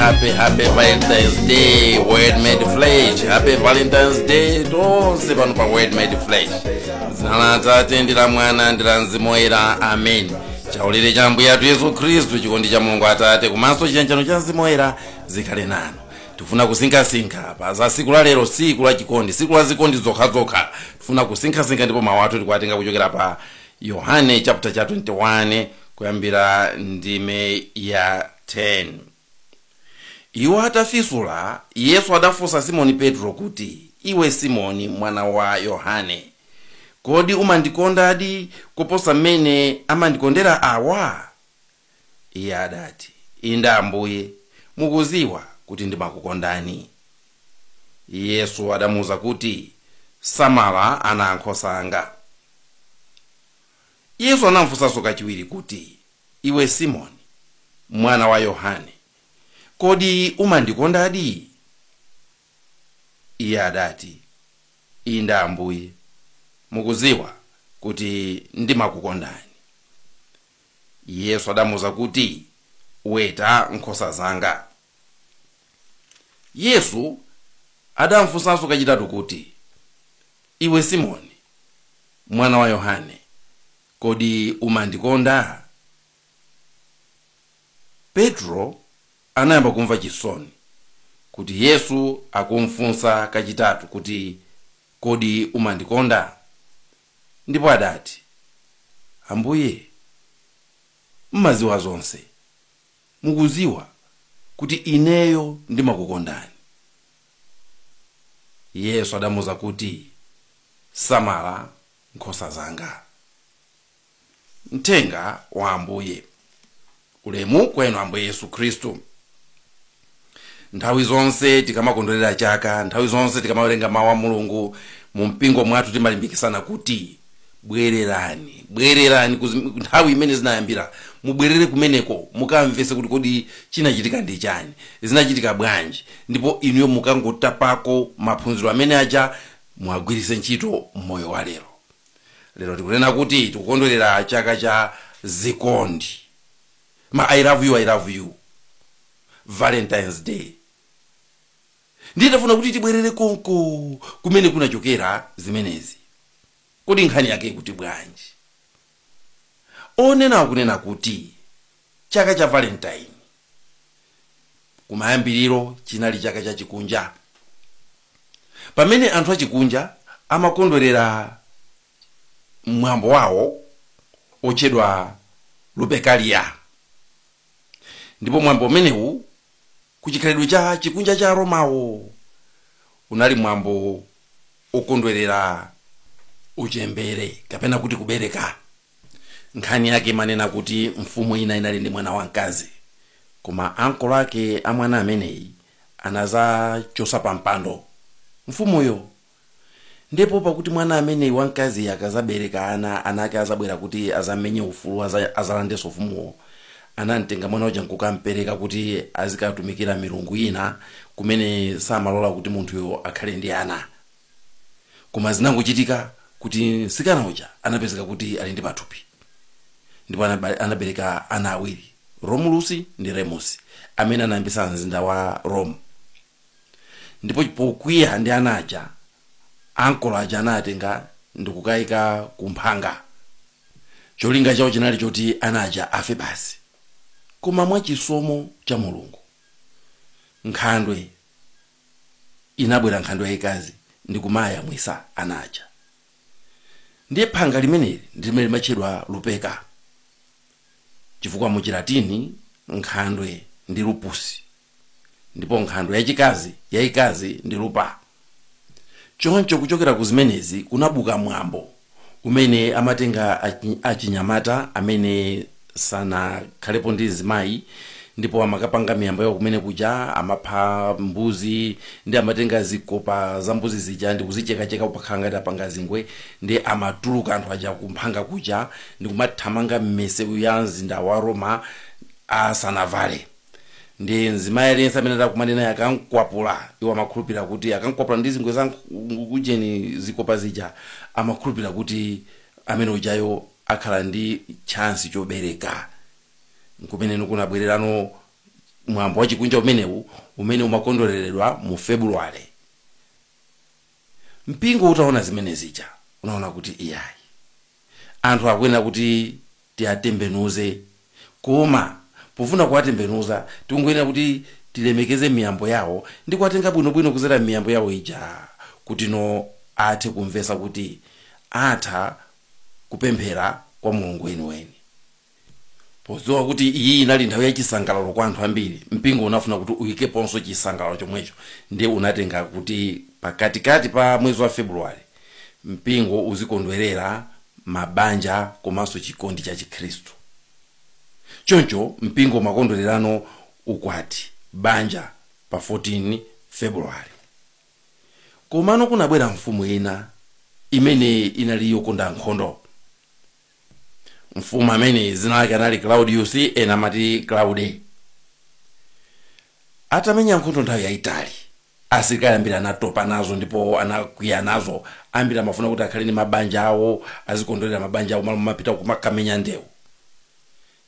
Happy, happy Valentine's Day, Word Made Flesh. Happy Valentine's Day tonse pano pa Word Made Flesh. Dzina la Atate ndi la Mwana ndi la Mzimu Woyera, amen. Chaulere cha Ambuye athu Yesu Khristu, chikondi cha Mulungu Atate komanso chiyanjano cha Mzimu Woyera zikhale nanu. Tifuna kusinkhasinkha pa za siku la lero, siku la chikondi, siku la zikondi zokhazokha. Tifuna kusinkhasinkha ndipo mawu athu tikuwatenga kuchokera pa Yohane chapter cha 21 kuyambira ndime ya 10. Iwo atafisula, Yesu adafunsa Simoni Petro kuti, iwe Simoni mwana wa Yohane, kodi umandikondadi kuposa mmene amandikondera awa? Iye adati, inde Ambuye, mukuziwa kuti ndimakukondani. Yesu adamuwuza kuti, samala ana ankhosa anga. Yesu anamfunsanso kachiwiri kuti, iwe Simoni mwana wa Yohane, kodi umandikondadi? Iye adati, inde Ambuye, mukuziwa kuti ndimakukondani. Yesu adamuwuza kuti, weta nkhosa zanga. Yesu adamfunsanso kachitatu kuti, iwe Simoni mwana wa Yohane, kodi umandikonda? Petro anayamba kumva chisoni kuti Yesu akumfunsa kachitatu kuti, kodi umandikonda? Ndipo adati, Ambuye, mmaziwa zonse, mukuziwa kuti ineyo ndimakukondani. Yesu adamuwuza kuti, samala nkhosa zanga. Mthenga wa Ambuye. Ulemu kwa inu Ambuye Yesu Khristu. Nthawi zonse tikamakondwerera chaka, nthawi zonse tikamawerenga mawu a Mulungu mu mpingo mwathu, timalimbikisana kuti bwererani, bwererani nthawi imene zinayambira, mubwerere kumeneko mukamvese kuti kodi chinachitika ndi chani, zinachitika bwanji, ndipo inuyo mukangotapako maphunziro amene aja muagwiritse ntchito mmoyo wa lero. Lero tikunena kuti tikukondwerera chaka cha zikondi, ma I love you, I love you, Valentine's Day. Nditafuna kuti tibwerere konko kumene kunachokera zimenezi. Kodi nkhani yake kuti bwanji? Onena akunena kuti chaka cha Valentine kumayambiriro chinali chaka cha chikunja, pamene anthu achikunja amakondwerera mwambo wawo otchedwa Lupercalia. Ndipo mwambo umenewu kuchikhalidwe cha chikunja cha Romawo unali mwambo okondwerera uchembere kapena kuti kubereka. Nkhani yake imanena kuti mfumu ina inali ndi mwana wamkazi, koma ankolo ake a mwana ameneyi anazachosa pa mpando mfumuyo. Ndipo pakuti mwana ameneyi wamkazi akazabereka ana, ana ake azabwera kuti azamenye ufulu, azalandenso ufumuwo, anamtenga mwana uja nkukampereka kuti azikatumikira milungu ina kumene samalola kuti munthuyo akhale ndi ana. Koma zinangochitika kuti mtsikana uja anapezeka kuti ali ndi pathupi, ndipo anabereka ana awiri, Romulus ndi Remus, amene anayambisa mzinda wa Rome. Ndipo pokwiya ndi ana aja, ankolo aja anatenga ndikukayika kumphanga. Cholinga chawo chinali choti ana aja afe basi. Koma mwachisomo cha Mulungu, nkhandwe inabwera, nkhandwe yayikazi, ndikumayamwisa ana aja. Ndiye phanga limeneli ndi limene limatchedwa Lupeka, chifukwa mu Chilatini nkhandwe ndi lupus, ndipo nkhandwe yachikazi yayikazi ndi lupa. Choncho kuchokera ku zimenezi kunabuka mwambo umene amatenga achinyamata amene sanakhalepo ndi zimayi, ndipo amakapanga miyambo yawo kumene kuja. Amapha mbuzi ndi amatenga zikopa za mbuzi zija ndi kuzichekacheka kupakhala ngati apanga zingwe, ndi amatuluka anthu aja kumphanga kuja ndi kumathamanga m'misewu ya mzinda wa Roma asanavale. Ndi mzimayi aliyense amene atakumane naye akankwapula, iwo amakhulupirira kuti akankwapula ndi zingwe za kujeni zikopa zija, amakhulupirira kuti amene ujayo akhala ndi chance chobereka. Nkumene kunabwererano Mwambo wachikunja umenewu umene umakondwereredwa mu Februwale. Mpingo utaona zimene zija, unaona kuti iyayi, anthu akuyenera kuti tiatembenuze, koma pofuna kuwatembenuza tikungoyenera kuti tilemekeze miyambo yawo ndi kuwatenga bwinobwino kuzera miyambo yawo ija, kuti no athe kumvesa kuti atha kupemphera kwa Mulungu weniweni. Podziwa kuti iyi inali nthawi ya chisangalalo kwa anthu ambiri, mpingo unafuna kuti uyikeponso chisangalalo chomwecho, ndiye unatenga kuti pakatikati pa mwezi wa Februwale mpingo uzikondwerera mabanja komanso chikondi cha Chikhristu. Choncho mpingo umakondwererano ukwati, banja, pa 14 Februwale. Komano kunabwera mfumu ina imene inali yokonda nkhondo. Mfumu amene zina lake anali Claudius, ena amati Claude. Atamenya nkhondo nthawi yayitali, asilikali ambiri anatopa nazo ndipo anakwiya nazo. Ambiri amafuna kuti akhale ndi mabanja awo, azikondwerera mabanja awo, malo mapita kumakamenya ndewu.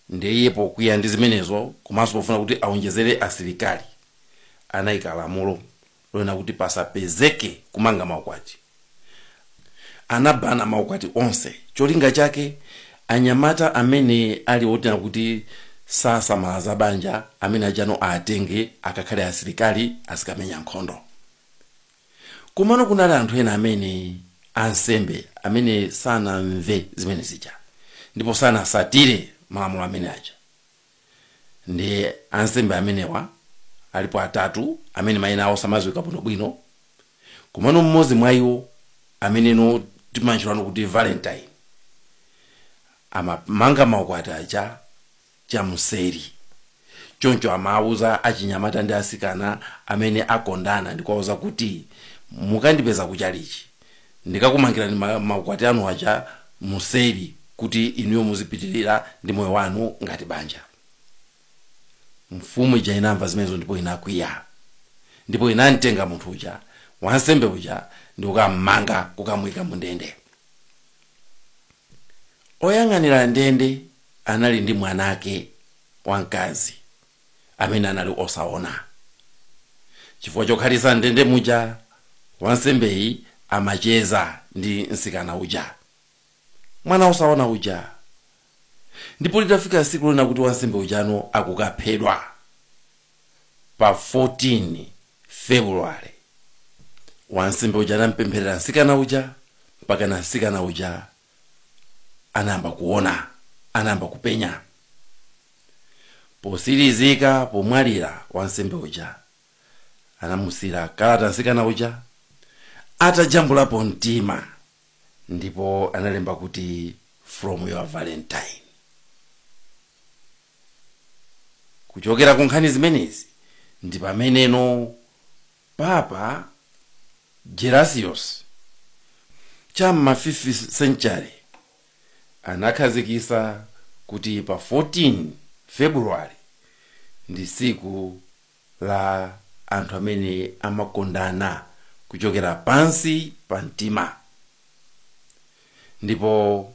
Ndiye pokwiya ndi zimenezo komanso pofuna kuti awonjezere asilikali, anayika lamulo lonena kuti pasapezeke kumanga maukwati. Anabana maukwati onse. Cholinga chake, anyamata amene ali otina kuti sasamala za banja amene ajano atenge akakhale asilikali azikamenya nkhondo. Komano kunali anthu ena amene ansembe amene sanamve zimene zija ndipo sanasatire malamulo amene aja. Ndi ansembe amenewa alipo atatu amene mayina awo samadziwika bwinobwino, komano mmodzi mwa iwo ameneno timantchulano kuti Valentine amamanga maukwati aja chamseri. Choncho amawuza achinyamata ndi asikana amene akondana ndikuwauza kuti mukandipeza kuchalichi, ndikakumangirani maukwati anu aja museri, kuti inuyo muzipitirira ndi moyo wanu ngati banja. Mfumu ija inamva zimenezo ndipo inakwiya, ndipo inamtenga munthu uja, wansembe uja, ndi kukammanga, kukamuyika mu ndende. Oyang'anira ndende anali ndi mwanake wamkazi amene anali osaona. Chifukwa chokhalisa ndende muja, wansembeyi amacheza ndi msikana uja, mwana osaona uja. Ndipo litafika siku lina kuti wansembe ujano akukaphedwa pa 14 February, wansembe uja anampempherera msikana uja mpaka na msikana uja anayamba kuona, anayamba kupenya. Posirizika, pomwalira, wansembe uja anamusira kalata msikana uja atajambulapo mtima, ndipo analemba kuti "From your Valentine". Kuchokera ku nkhani zimenezi ndi pameneno Papa Gelasius cham'ma 5th century anakhazikisa kuti pa 14 February ndi siku la anthu amene amakondana kuchokera pansi pa mtima. Ndipo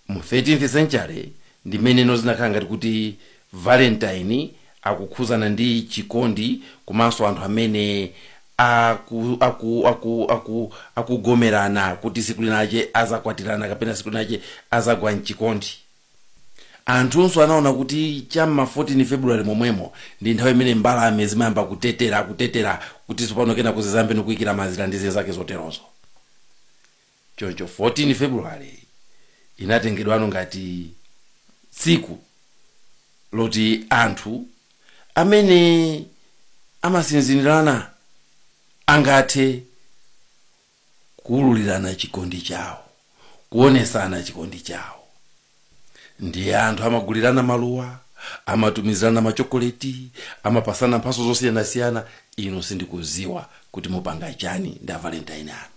mu 13th century ndimeneno zinakhala ngati kuti Valentine akukhuzana ndi chikondi komanso anthu amene akugomerana kuti siku linache azakwatirana kapena siku linache azagwa mchikondi. Anthunso anaona kuti cham'ma 14 February momwemo ndi nthawi imene mbalame zimayamba kutetera, kutetera kuti tsopano kena kuzizambe nikuyikira mazira ndi zake zoterozo. Choncho 14 February inatengedwano ngati tsiku loti anthu amene amasinzinirana angathe kuwululirana chikondi chawo, kuonesana chikondi chawo. Ndiye anthu amagulirana maluwa, amatumizirana machokoleti, amapasana mphaso zosiyanasiyana. Inu sindikuziwa kuti mupanga chani ndi Valentine anu.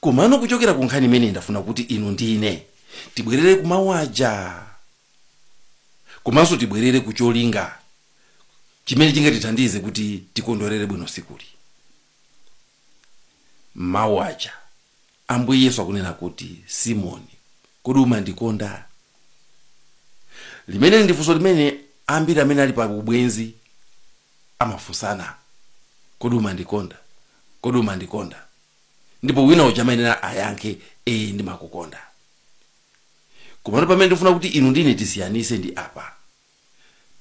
Komano kuchokera ku nkhani imene, ndafuna kuti inu ndine tibwerere kumawu aja, komanso tibwerere ku cholinga chimene chingatithandize kuti tikondwerere bwino sikuli. Mawu aja, Ambuye Yesu akunena kuti, "Simoni, kodi umandikonda?" Limene ndi funso limene Ambiri amene ali pa ubwenzi amafunsana, kodi umandikonda? Kodi umandikonda? Ndipo wina uja amayenera ayankhe, ee, ndimakukonda. Komano pamene ndifuna kuti inu ndine tisiyanise ndi apa,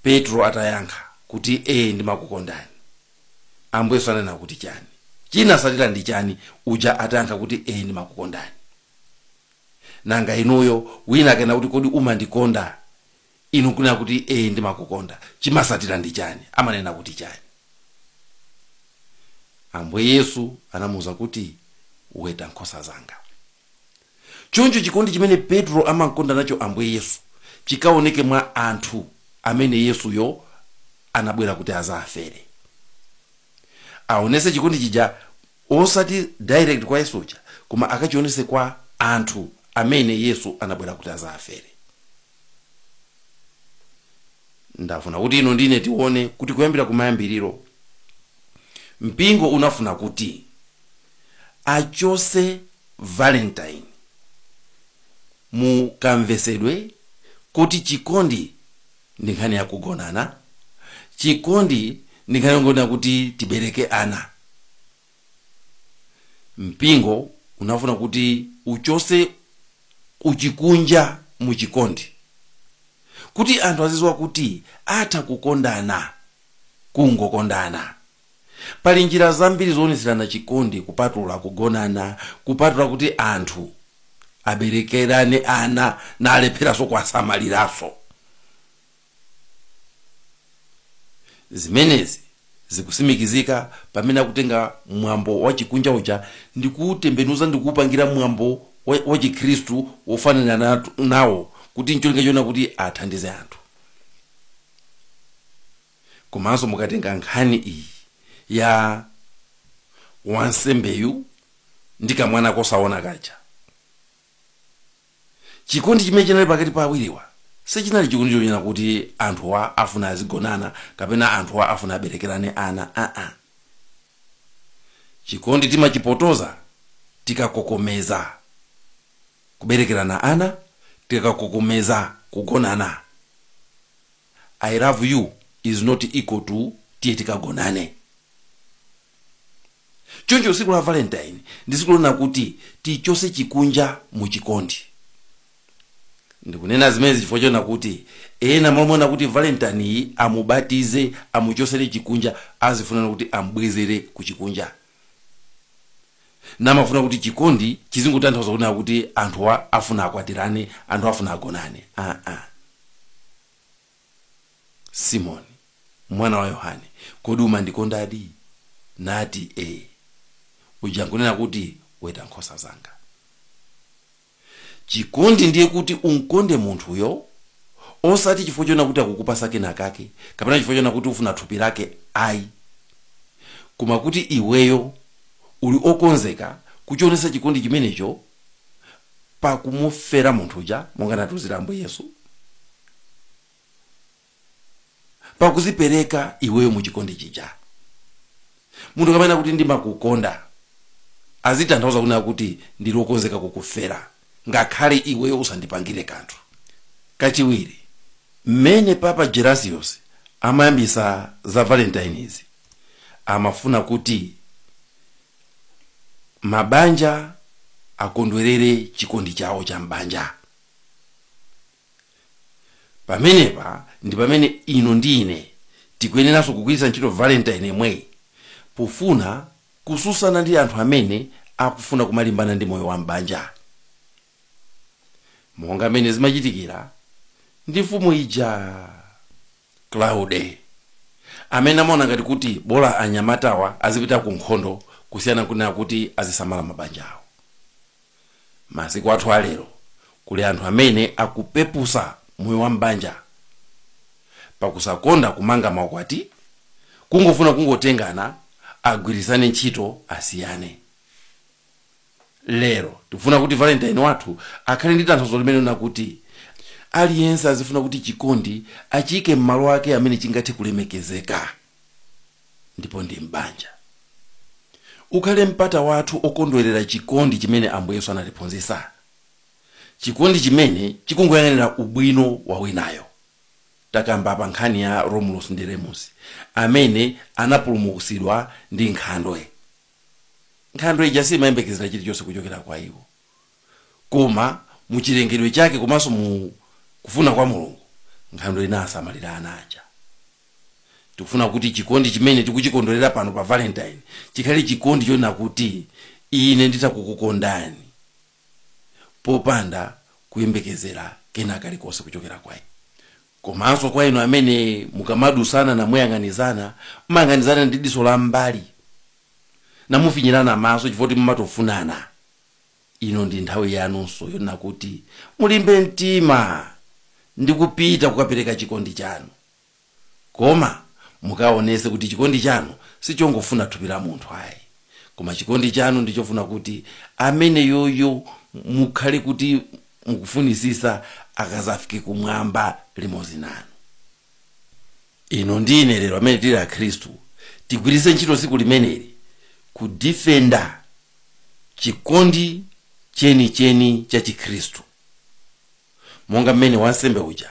Petro atayankha kuti ee, ndimakukondani, Ambuye Yesu anena kuti chani? Chinasatira ndi chani uja atayankha kuti ee, ndimakukondani? Nanga inuyo, wina akena kuti kodi umandikonda, inu kunena kuti ee, ndimakukonda, chimasatira ndi chani? Amanena kuti chani? Ambuye Yesu anamuwuza kuti, weta nkhosa zanga. Choncho chikondi chimene Petro amakonda nacho Ambuye Yesu chikaoneke mwa anthu amene Yesuyo anabwera kuti azafere. Aonese chikondi chija osati direct kwa Yesuja, koma akachionese kwa anthu amene Yesu anabwera kuti azafere. Ndafuna kuti inu ndine tione kuti kuyambira kumayambiriro mpingo unafuna kuti achose Valentine mukamvesedwe kuti chikondi ndi nkhani yakugonana, chikondi ndi nkhani yongonena kuti tibereke ana. Mpingo unafuna kuti uchose uchikunja muchikondi, kuti anthu azidziwa kuti atha kukondana, kungokondana. Pali njira zambiri zooneserana chikondi, kupatula kugonana, kupatula kuti anthu aberekerane ana nalepheranso kuwasamaliranso. Zimenezi zikusimikizika pamene akutenga mwambo wa chikunja uja ndikuutembenuza ndikuupangira mwambo wa chikhristu wofanana nawo, kuti ncholinga chona kuti athandize anthu. Komanso mukatenga nkhani iyi ya wansembeyu ndi kamwana kosaona kaja, chikondi chimene chinali pakati pa awiriwa sichinali chikondi chonena kuti anthuwa afuna azigonana kapena anthuwa afuna aberekerane ana. Aa, chikondi timachipotoza tikakokomeza kuberekerana ana, tikakokomeza kugonana. I love you is not equal to tiye tikagonane. Choncho tsiku la Valentine ndi tsiku lona kuti tichose chikunja mu chikondi. Ndikunena zimenezi chifukwa chona kuti ena momona kuti Valentine iyi amubatize, amuchosere chikunja, azifunana kuti ambwezere ku chikunja, namafuna kuti chikondi chizingotanthauza kunena kuti anthuwa afuna akwatirane, anthu afuna agonane. Aa, Simoni mwana wa Yohane, kodi umandikondadi? Nati ee. Uja nkunena kuti weta nkhosa zanga. Chikondi ndiye kuti unkonde munthuyo, osati chifukwa chona kuti akukupasa kenakake kapena chifukwa chona kuti ufuna thupi lake, ayi, koma kuti iweyo uli okonzeka kuchionesa chikondi chimenecho pakumufera munthuja monga anatiuzira Ambuye Yesu, pakuzipereka iweyo mu chikondi chija. Munthu kamene kuti ndimakukonda azitanthauza kunena kuti ndili okonzeka kukufera ngakhale iweyo usandipangire kanthu. Kachiwiri, mmene Papa Gelasius amayambisa za Valentine izi, amafuna kuti mabanja akondwerere chikondi chawo cha mbanja. Pamenepa ndi pamene inu ndi ine tikuyeneranso kugwiritsa ntchito Valentine yemweyi pofuna kususana ndi anthu amene akufuna kumalimbana ndi moyo wa mbanja, monga amene zimachitikira ndi mfumu ija Claude, amene amaona ngati kuti bola anyamatawa azipita ku nkhondo kusiyana kunena kuti azisamala mabanja awo. Masiku athu alero kuli anthu amene akupepusa moyo wa mbanja pakusakonda kumanga maukwati, kungofuna kungotengana agwirizane ntchito asiyane. Lero tikufuna kuti Valentine wathu akhale ndi tanthauzo limene lina kuti aliyense azifuna kuti chikondi achiyike m'malo ake amene chingathe kulemekezeka, ndipo ndi m'banja. Ukhale mpata wathu okondwerera chikondi chimene Ambuye Yesu anatiphunzitsa, chikondi chimene chikungoyang'anira ubwino wa winayo. Takamba pa nkhani ya Romulus ndi Remus amene anapulumutsidwa ndi nkhandwe. Nkhandwe ija simayembekezera chilichonse kuchokera kwa iwo, koma muchilengedwe chake komanso mu kufuna kwa Mulungu, nkhandwe inasamalira ana aja. Tikufuna kuti chikondi chimene tikuchikondwerera pano pa Valentine chikhale chikondi chonena kuti ine nditakukukondani popanda kuyembekezera kena kalikonse kuchokera kwa ine. Komanso kwa inu amene mukamadusana namuyang'anizana, mmayang'anizana ndi diso la mbali, namufinyirana maso chifukwa kuti mumatofunana, ino ndi nthawi yanunso yonena kuti mulimbe mtima ndi kupita kukapereka chikondi chanu. Koma mukaonese kuti chikondi chanu sichongofuna thupi la munthu ayi, koma chikondi chanu ndichofuna kuti amene yoyo mukhale kuti mukufunisisa akazafike kumwamba limodzi nanu. Ino ndine lero amene tili akhristu tigwiritse ntchito tsiku limeneli kudifenda chikondi chenicheni cha chikhristu, monga mmene wansembe uja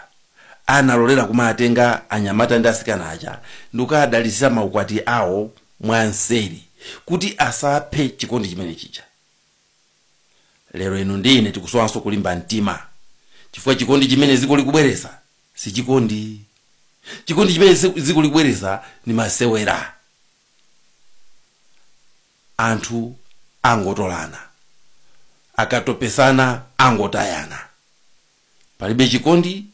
analolera kumatenga anyamata ndi asikana aja ndikukadalitsira maukwati awo mwanseri kuti asaphe chikondi chimene chija. Lero inu ndi ine tikusowanso kulimba mtima, chifukwa chikondi chimene dziko likubweresa si chikondi. Chikondi chimene dziko likubweresa ni masewera. Anthu angotolana, akatopesana angotayana, palibe chikondi,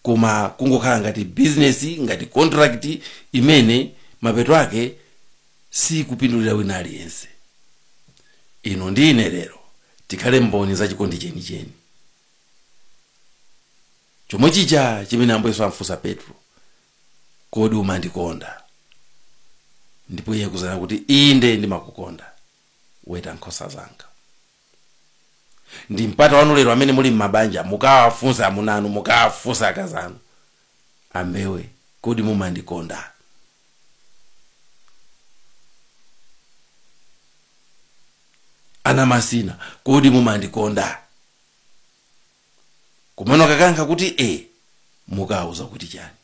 koma kungokhala ngati business, ngati contract imene mapeto ake sikupindulira wina aliyense. Ino ndi ine lero tikhale mboni za chikondi chenicheni chomwe chija chimene Ambuye Yesu amfunsa Petro, kodi umandikonda? Ndipo iye kuzana kuti inde ndimakukonda, weta nkhosa zanga. Ndi mpata wanu lero amene muli m'mabanja, mukawafunsa amuna anu, mukawafunsa akazi anu, ambewe kodi mumandikonda? Ana masina, kodi mumandikonda? Kumano kakanka kuti e, mukauza kuti chani?